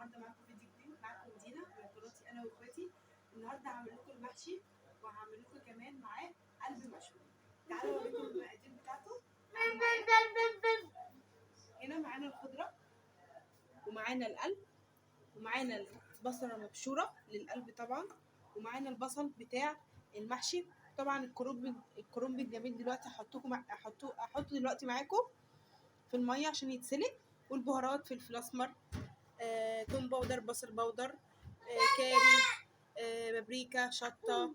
النهارده معاكم فيديو جديد، معاكم دينا من قناتي انا واخواتي. النهارده هعمل لكم المحشي وهعمل لكم كمان معاه قلب مشوي. تعالوا اوريكم المقادير بتاعته. هنا معانا الخضرة ومعانا القلب ومعانا البصله مبشوره للقلب طبعا، ومعانا البصل بتاع المحشي طبعا. الكرنب الجميل دلوقتي هحطه دلوقتي معاكم في المية عشان يتسلق، والبهارات فلفل اسمر، توم powder، بصل powder، كاري، بابريكا، شطه،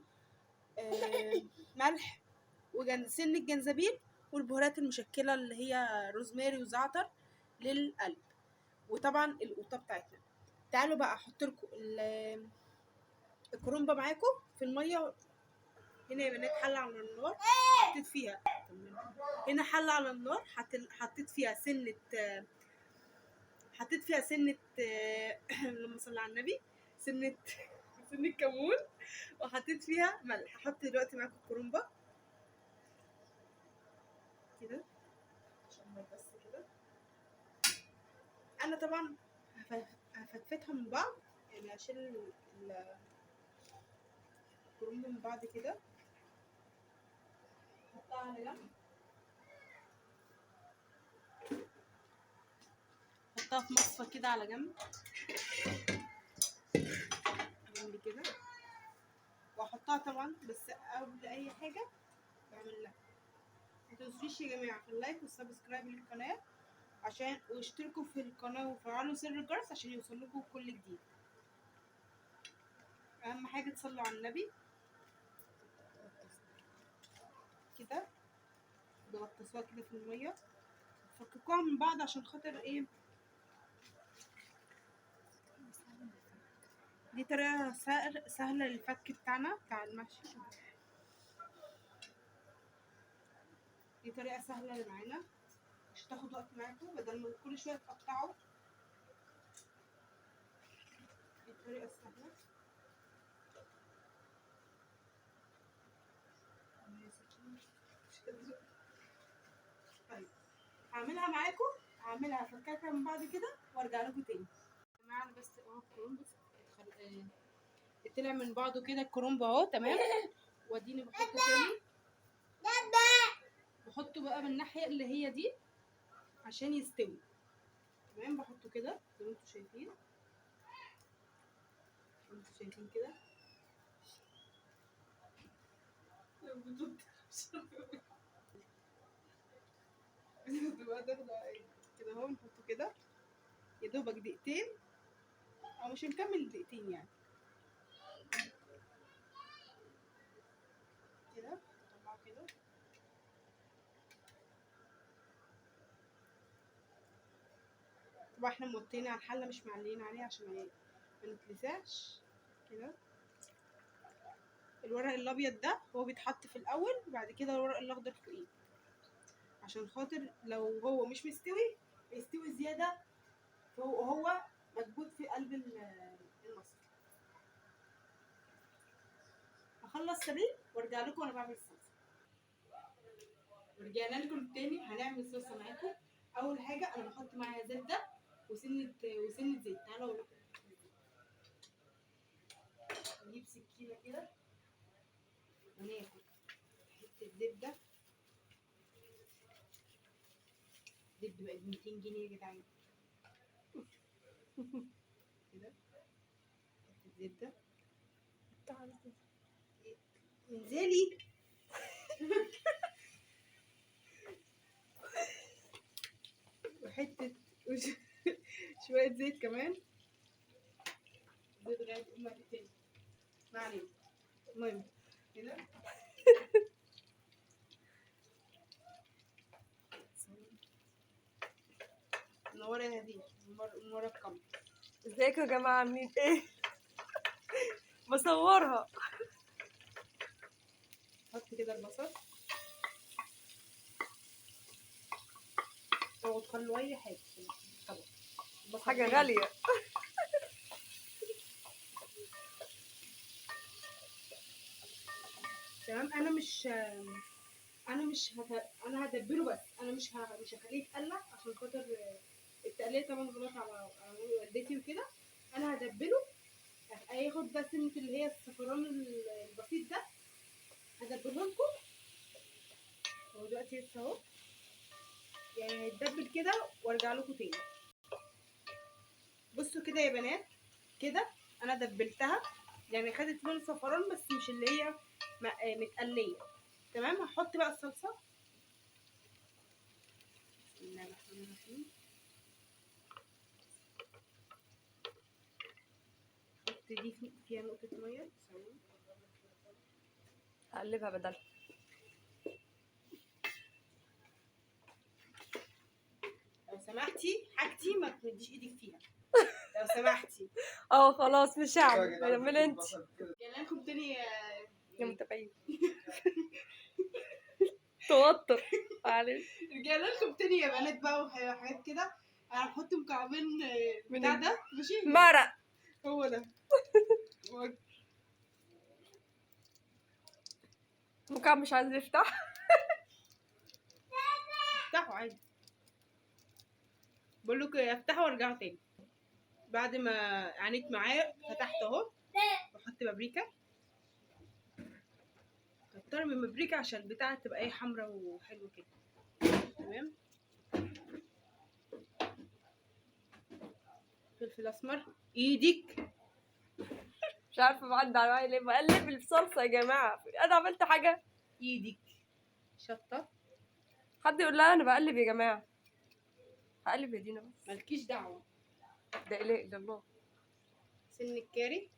ملح، وسن الجنزبيل، والبهارات المشكلة اللي هي روزماري وزعتر للقلب، وطبعا القوطه بتاعتنا. تعالوا بقى احط لكم الكرنبه معاكم في المية. هنا يا بنات حله على النار، حطيت فيها هنا حله على النار، حطيت فيها سنة، حطيت فيها سنة اللهم صل على النبي، سنة سنة كمون، وحطيت فيها ملح. هحط دلوقتي معاكم الكرنبه كده عشان بس كده. انا طبعا هفتفتها من بعض، يعني هشيل الكرنب من بعض كده، احطها على جنب، احطها في مصفى كده على جنب جنب كده، واحطها طبعا. بس قبل اي حاجة بعمل لها، ما تنسوش يا جماعة في ال like وال subscribe للقناة، عشان واشتركوا في القناة وفعلوا زر الجرس عشان يوصل لكم كل جديد. اهم حاجة تصلوا على النبي كده، تغطسوها كده في المية، تفككوها من بعض عشان خاطر ايه، دي طريقه سهلة للفك بتاعنا بتاع المحشي. دي طريقه سهلة اللي معانا، مش هتاخد وقت معاكم، بدل ما كل شوية تقطعوا. دي الطريقة السهلة. طيب هعملها معاكم، هعملها افككها من بعض كده وارجع لكم تاني. يا جماعة انا بس اهو الكرنب طلع من بعضه كده، الكرنب اهو تمام. واديني بحطه تاني، بحطه بقى من الناحية اللي هي دي عشان يستوي تمام. بحطه كده زي ما انتم شايفين، انتوا شايفين كده. كده اهو، نحطه كده يا دوبك دقيقتين، او مش هنكمل دقيقتين يعني كده. نطلعه كده، طبعا احنا موطيين على الحلة، مش معليين عليها عشان ما نتلسعش كده. الورق الابيض ده هو بيتحط في الاول، وبعد كده الورق الاخضر فوقيه، عشان خاطر لو هو مش مستوي يستوي زيادة، فهو مكبوت في قلب المصفى. هخلص سريع وارجع لكم وانا بعمل الصلصه. ورجعنا لكم تاني، هنعمل الصلصه معاكم. اول حاجة انا بحط معاها زبدة وسنة زيت. تعالوا اقول لكم، نجيب سكينة كده وناخد حتة زبدة. زبدة بقت 200 جنيه يا جدعان كده حتة زبدة. انزلي وحتة شوية زيت كمان، زيت غالي ما تاني، ما علينا. المهم كده منورة يا هديه، منورة الكاميرا. ازيكم يا جماعة، عاملين ايه؟ بصورها. حط كده البصل، او تخلوا اي حاجة طبعا، حاجة غالية. تمام. انا هدبله بس، انا مش هخليه يتقلع عشان خاطر التقليه طبعا غلط على والدتي وكده. انا هدبله، هياخد ده سنة اللي هي الصفران البسيط ده، هدبله لكم. هو دلوقتي لسه اهو، يعني هيتدبل كده وارجع لكم تاني. بصوا كده يا بنات، كده انا دبلتها، يعني خدت لون صفران بس مش اللي هي متقليه. تمام. هحط بقى الصلصه. بسم الله الرحمن الرحيم. احط دي فيها نقطة مية. هقلبها بدل. لو سمحتي حاجتي ما تمديش ايدك فيها لو سمحتي. خلاص مش هعمل، اعملي انت. رجعنا لكم تاني يا متابعين. توتر معلش. رجعنا لكم تاني يا بنات بقى وحاجات كده. هنحط مكعبين بتاع ده، ماشي، مرق. هو ده مكعب مش عايز يفتح. افتحه عادي، بقول لكم افتحه وارجعه تاني. بعد ما عانيت معاه فتحت اهو. بحط بابريكا، كتر من بابريكا عشان البتاعه تبقى ايه، حمرا وحلوه كده. تمام. فلفل اسمر. ايدك مش عارفه بعد على ليه بقلب الصلصه يا جماعة، انا عملت حاجة؟ ايدك. شطه. حد يقول لها انا بقلب يا جماعة. هقلب يا دينا بس. مالكيش دعوه. ده اله الا الله. سن الكاري،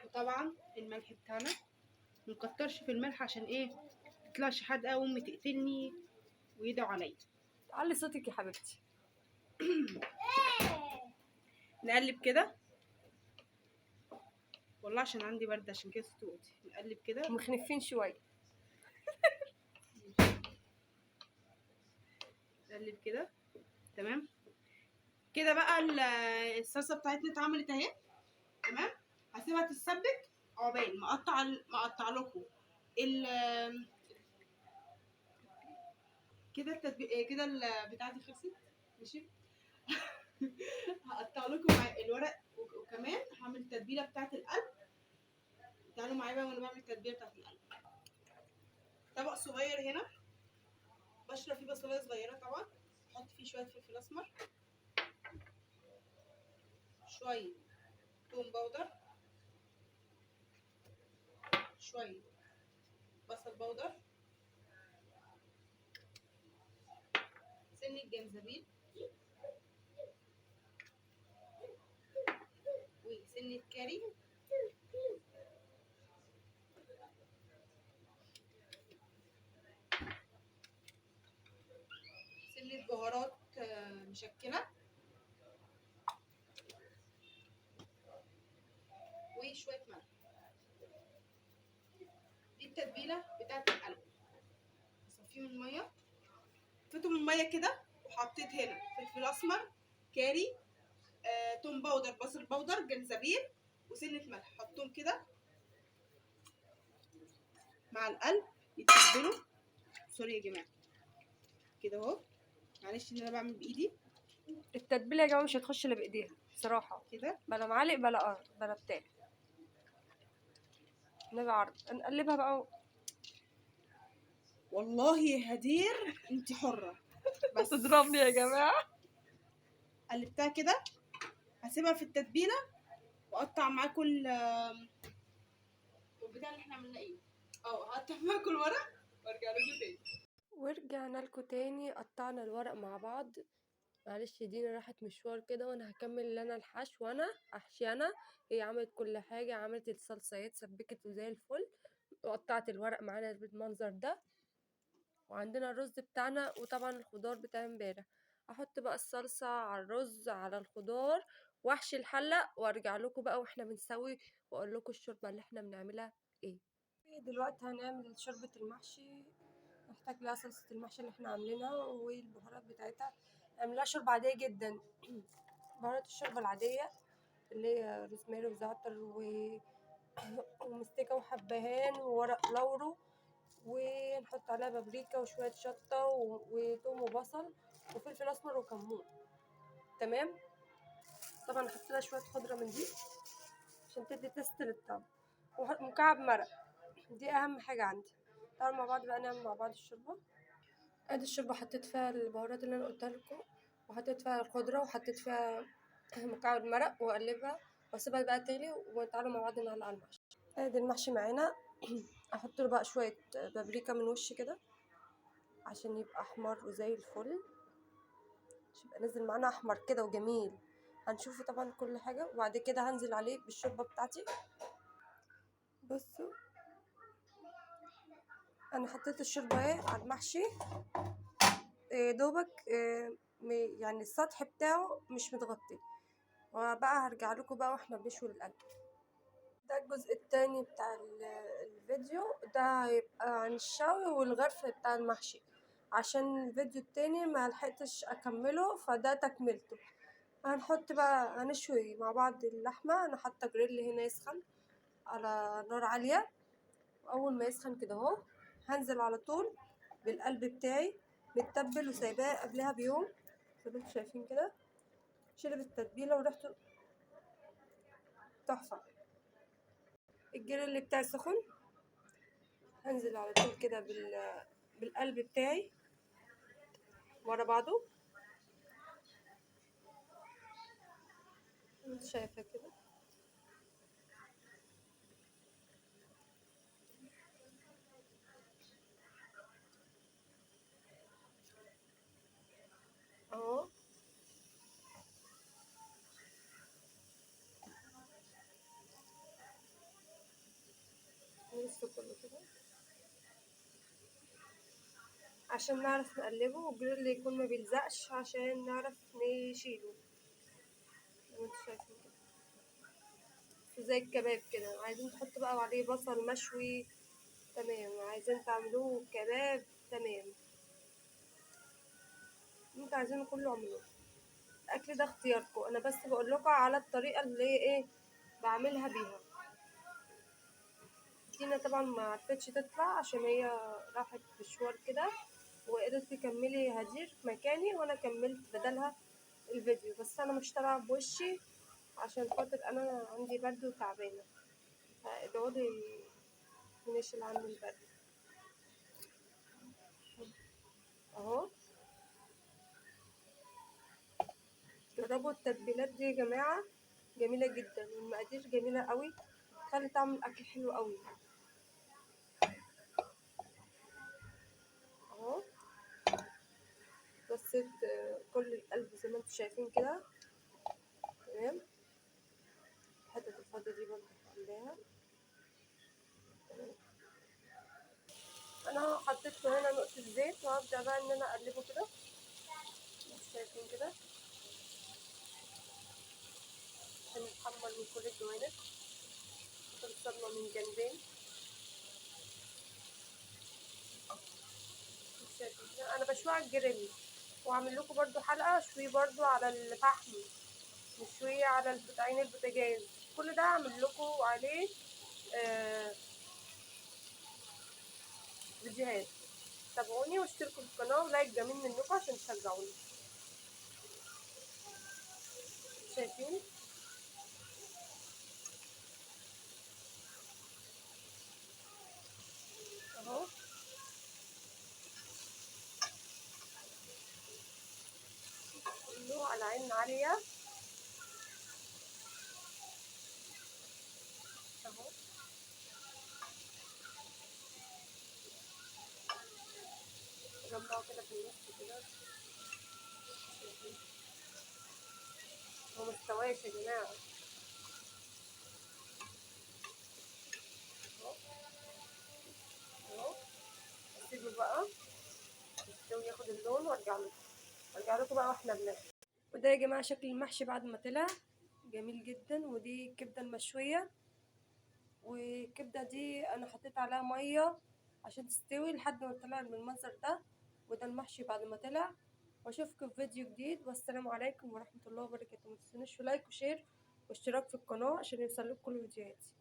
وطبعا الملح بتاعنا منكترش في الملح عشان ايه، متطلعش حادقه وامي تقتلني ويدعوا عليا. علي صوتك يا حبيبتي. نقلب كده، والله عشان عندي برد عشان كده صوتي واطي. نقلب كده، مخنفين شوية. نقلب كده. تمام كده بقى الصلصه بتاعتنا اتعملت اهي. تمام. هسيبها تتسبك عقبال ما اقطع لكم كده التطبيق كده البتاعه دي خلصت. ماشي. هقطع لكم الورق، وكمان هعمل التتبيله بتاعه القلب. تعالوا معايا بقى وانا بعمل التتبيله بتاعه القلب. طبق صغير هنا بشرب فيه بصلايه صغيرة طبعا، احط فيه شوية فلفل اسمر، شوية توم powder، شوية بصل powder، سنة جنزبيل، وسنة كاري، سنة بهارات مشكلة، وشوية ملح. دي التتبيلة بتاعت القلب. اصفيه من المية، صفيته من المية كده، وحطيت هنا فلفل اسمر، كاري، توم powder، بصل powder، جنزبيل، وسنة ملح. حطهم كده مع القلب يتبلوا. sorry يا جماعة كده اهو، معلش ان انا بعمل بايدي. التتبيله يا جماعة مش هتخش الا بايديها بصراحة كده، بلا معالق بلا بلا بتاع. نبقى عرض نقلبها بقى. والله يا هدير انت حره بس تضربني يا جماعة. قلبتها كده، هسيبها في التتبيله واقطع معاكم البتاع اللي احنا عملناه ايه. هقطع معاكم الورق وارجع لكم تاني. ورجعنا لكم تاني، قطعنا الورق مع بعض. معلش دينا راحت مشوار كده وانا هكمل اللي انا الحشو، وانا احشي انا. هي عملت كل حاجة، عملت الصلصه اهي اتسبكت وزي الفل، وقطعت الورق معانا بالمنظر ده. وعندنا الرز بتاعنا وطبعا الخضار بتاع امبارح. احط بقى الصلصه على الرز على الخضار واحشي الحلة وارجع لكم بقى واحنا بنسوي واقول لكم الشوربة اللي احنا بنعملها ايه. دلوقتي هنعمل شوربة المحشي. نحتاج لها صلصه المحشي اللي احنا عاملينها والبهارات بتاعتها. نعملها شوربة عادية جدا، بهارات الشوربة العادية اللي هي روزماري وزعتر ومستكه وحبهان وورق لورو، ونحط عليها بابريكا وشوية شطه وتوم وبصل وفلفل اسمر وكمون. تمام. طبعا هحط لها شوية خضرة من دي عشان تدي taste للطعم، ومكعب مرق، دي اهم حاجة عندي. تعالوا مع بعض بقى نعمل مع بعض الشوربة. ادي الشوربة حطيت فيها البهارات اللي انا قلتها لكم، وحطيت فيها الخضرة، وحطيت فيها مكعب المرق، واقلبها واسيبها بقى تغلي. وتعالوا مع بعض نعلق على المحشي. ادي المحشي معانا. احط له بقى شوية بابريكا من وش كده عشان يبقى احمر وزي الفل، عشان يبقى نازل معانا احمر كده وجميل. هنشوفه طبعا كل حاجة، وبعد كده هنزل عليه بالشوربه بتاعتي. بصوا انا حطيت الشوربة اهي على المحشي، دوبك يعني السطح بتاعه مش متغطي. وبقى هرجع لكم بقى واحنا بنشوي القلب. ده الجزء التاني بتاع الفيديو ده، هيبقى عن الشوي والغرف بتاع المحشي، عشان الفيديو التاني ما لحقتش اكمله، فده تكملته. هنحط بقى، هنشوي مع بعض اللحمة. انا حاطه جريل هنا يسخن على نار عالية، واول ما يسخن كده اهو هنزل على طول بالقلب بتاعي متبل وسايباه قبلها بيوم زي ما انتم شايفين كده. شرب التتبيله وريحته تحفة. الجريل بتاعي سخن، هنزل على طول كده بالقلب بتاعي ورا بعضه، انت شايفه كده. اهو نرصه كله كده عشان نعرف نقلبه، والجريل يكون ما بيلزقش عشان نعرف نشيله زي ما انتوا شايفين كده، زي الكباب كده. عايزين تحطوا بقى عليه بصل مشوي، تمام. عايزين تعملوه كباب، تمام. انتوا عايزينه كله اعملوه. الاكل ده اختياركم، انا بس بقول لكم على الطريقة اللي هي ايه بعملها بيها. دينا طبعا ما عرفتش تطلع عشان هي راحت مشوار كده، وقالت لي كملي هدير مكاني، وانا كملت بدلها الفيديو. بس انا مش طالعه بوشي عشان خاطر انا عندي برد وتعبانه، فادعوا لي نشيل عني البرد. اهو جربوا التتبيلات دي يا جماعة، جميلة جدا، والمقادير جميلة قوي، بتخلي طعم الاكل حلو قوي. اهو رصيت كل القلب زي ما انتم شايفين كده، تمام. الحتة الفاضيه دي برضه هخليها، تمام. انا حطيت له هنا نقطة زيت، وهبدا بقى ان انا اقلبه كده، شايفين كده، عشان يتحمر من كل الجوانب. الصدمة من جنبين، انا بشوية على الجريل، واعمل لكم برضو حلقة شوية برضو على الفحم، مشوية على عين البوتاجاز. كل ده اعمل لكم عليه فيديوهات. تابعوني واشتركوا في القناة، ولايك جميل منكم عشان تشجعوني. شايفين اهو كله على عين عالية اهو. جمعه كده في النص كده، هو مستواش يا جماعة. اهو اسيبه بقى يستوي ياخد اللون، وارجع لكم. ارجع لكم بقى واحنا بناكل. وده يا جماعة شكل المحشي بعد ما طلع جميل جدا. ودي الكبده المشويه، والكبده دي انا حطيت عليها مية عشان تستوي لحد ما طلع بالمنظر ده. وده المحشي بعد ما طلع. واشوفكم في فيديو جديد، والسلام عليكم ورحمة الله وبركاته. ما تنسونيش like و share واشتراك في القناة عشان يوصلكم كل فيديوهاتي.